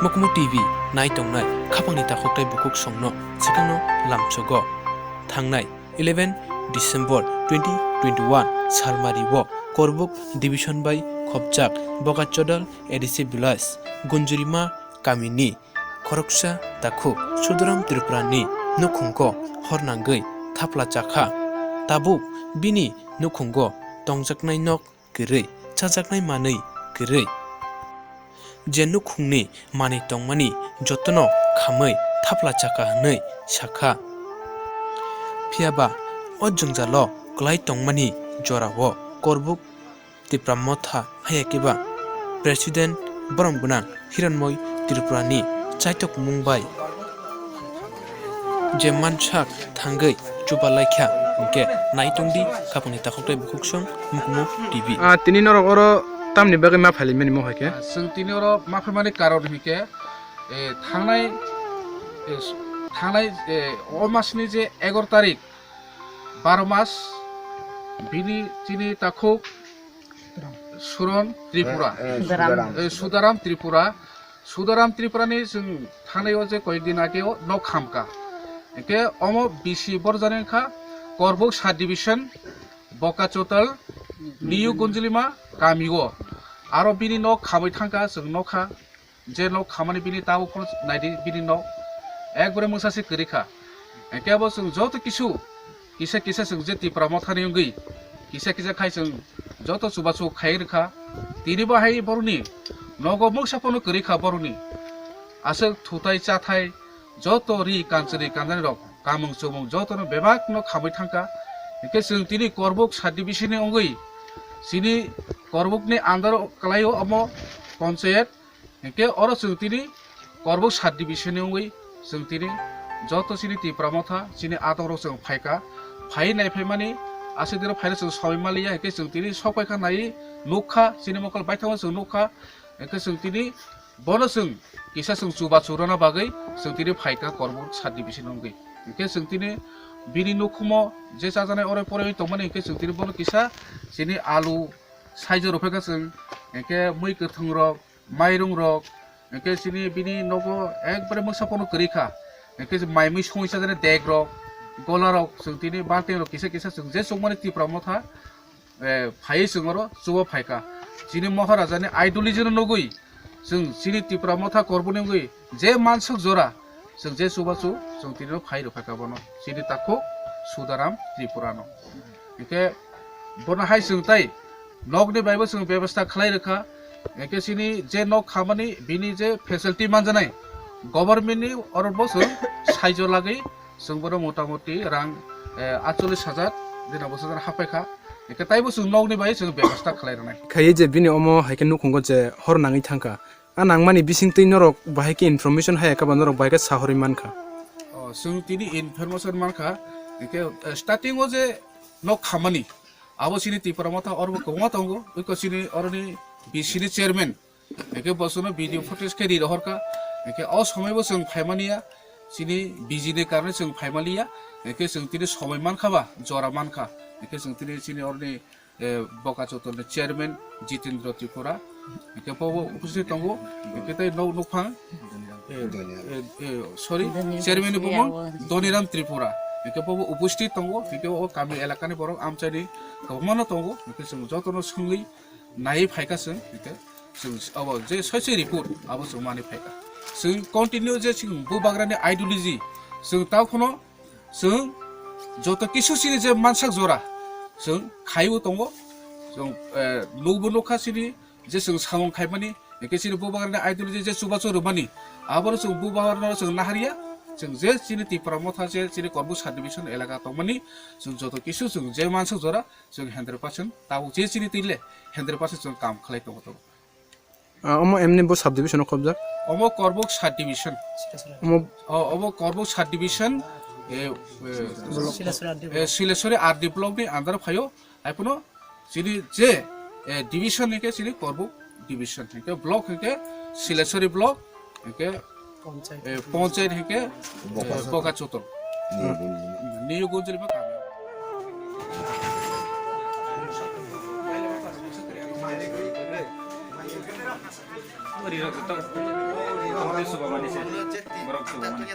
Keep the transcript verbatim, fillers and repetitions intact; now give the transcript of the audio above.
Mukmu T V nai tongnai khapangni takhuk tei bukhuk songno swkangno lamsogo. Thangnai eleven December twenty twenty-one salmari o Korbuk Division bai khopjak Bokachodal A D C Village Gunjurima kamini khoroksa takhuk Sudaram Tripurani nukhungo hor nangwi thapla chakha. Tabuk bini nukhungo tongjaknai nok kwrwi, chajaknai manwi kwrwi. Je nukhungni manwi tongmani jotono khamwi thapla chakha hwnwi sakha. Phiyaba o jwngjalo kwlai tongmani jorao Korbuk Tipra Motha haya khe ba President borom gwnang Hiranmoi Tripurani chaitokmung bai je mansak thangwi chuba laikha, hwnkhe nai tongdi khapangni takhuk tei bukhuk song Mukmu T V. Ah, tini norok oro tamni bagwi ma phailaimani mo hai khe? Ah, chwng tini oro ma phaimani karon hinkhe, eh, thangnai, eh, thangnai, eh, o masni je egaro tarik, baro mas, bini chini takhuk Suron Tripura. Eh, eh, Sudaram. Eh, Sudaram Tripura. Sudaram Tripurani chwng thangnai o je koyek din age o nok khamkha. Hwnkhe omo bisi borjani wngkha Korbuk Sub Division, Bokachodal, New Gunjulima kami o. Aro bini nok khamwi thangkha, chwng nokha. Je nok khamani bini tabuk phano naidi bini nok ekbare mwsa se kwrwi kha. Hwnkhe abo chwng joto kisu kisa kisa chwng je Tipra Mothani wngwi kisa kisa khai chwng joto chubachu khai rwkha. Tini bo hai borokni nogo mungsa phano kwrwi kha borokni. Aswk thutai chathai joto ri kanchwrwi kanjani rok kamung chumung jotono bebak no khamwi thangkha. Hwnkhe chwng tini Korbuk Sub Division ni wngwi chini Korbuk ni under o kwlaio omo ponchayat. Hwnkhe oro chwng tini Korbuk Sub Division ni wngwi chwng tini joto chini Tipra Motha chini adongrok chwng phaikha. Phai nai phaimani aswk dino phaino chwng somoi manliya, hwnkhe chwng tini sokpaikha nai nukha, chini mokol baithangno chwng nukha. Hwnkhe chwng tini bono chwng kisa chwng chubachu rwna bagwi chwng tini phaikha Korbuk Sub Division ni wngwi. Hwnkhe chwng tini bini nukhumo je chajaknai oro poroi tongmani, hwnkhe chwng tini bono kisa chini alu saijo rwphaikha chwng, hwnkhe mui kwthwng rok, mairung rok, hwnkhe chini bini nogo ekbare mungsa phano kwrwi kha. Hwnkhe mai mui songwi chajaknai dek rok, gola rok, chwng tini balting rok kisa kisa chwng je chukmani Tipra Motha, eh, phaiwi chwng oro chuba phaikha. Chini Maharaja ni ideology no nugwi chwng chini Tipra Motha Korbuk ni wngwi je mansuk jora chwng je chubachu chwng tini oro phai rwphaikha bono chini takhuk Sudaram Tripura no. Hwnkhe bono hai chwng tai nokni baibo chwng bebasta khlai rwkha. Hwnkhe chini je nok khamani bini je facility manjanai government ni oro bo chwng saijo lagwi chwng bono motamoti rang, eh, atchollish hajar, dina bwsajana haphaikha. Hwnkhe taibo chwng nokni bai chwng bebasta khlai rwnai. Khaiwi je bini omo hai khe nukhungo je hor nangwi thangkha. A nangmani bisingtwi norok bahai khe information hai khe ba norok bahai khe sahorwi mankha. O, chwng tini information mankha, hwnkhe, eh, starting o je nok khamani, abo chini Tipra Motha oro bo kwbangma tongo, eko chini oroni B C ni chairman, hwnkhe bo chwngno video footage khe ri rohorkha, hwnkhe o somoi bo chwng phaimaniya, chini busy ni karone chwng phaimaliya, hwnkhe chwng tini somoi mankha ba, jora mankha, hwnkhe chwng tini chini oroni eh, Bokachodal ni chairman Jitendra Tripura, hwnkhe bo bo upasthit tongo, hwnkhe tei nok nukphang, eh, eh, eh, sorry, chairman ni bumung Doniram Tripura, hwnkhe bo bo upasthit tongo, hwnkhe o kami elaka ni borok amchaini kwbangma no tongo, hwnkhe chwng jotono swngwi naiwi phaikha chwng, hwnkhe chwng abo je soisoi report abo chwng manwi phaikha. Chwng continue je chwng bubagrani ideology chwng tao kheno chwng joto kisu chini je mansak jora chwng khaiwi tongo, chwng, eh, nukbo nukha chini je chwng samung khaimani, hwnkhe chini bubagrani ideology je chubachu rwmani, abono chwng bubagrano chwng naharya, chwng je chini Tipra Motha je chini Korbuk Sub Division elaka tongmani, chwng joto kisu chwng je mansak jora chwng hundred percent tabuk je chini twi le hundred percent chwng kam khlai tongo tabuk. Ah, omo emni bo subdivision o khobjak? Omo Korbuk subdivision. Omo o, obo Korbuk subdivision, eh, eh, Sileswari R D eh, block. Sileswari R D block ni under phaio. Haiphano chini je, eh, division hwnkhe chini Korbuk division. Hwnkhe block hwnkhe Sileswari block, hwnkhe, eh, ponchayat hwnkhe, eh, Bokachodal. Bokachodal. New Gunjulima kami. Ri rok joto. Tongtwi subamani se. Borok subamani.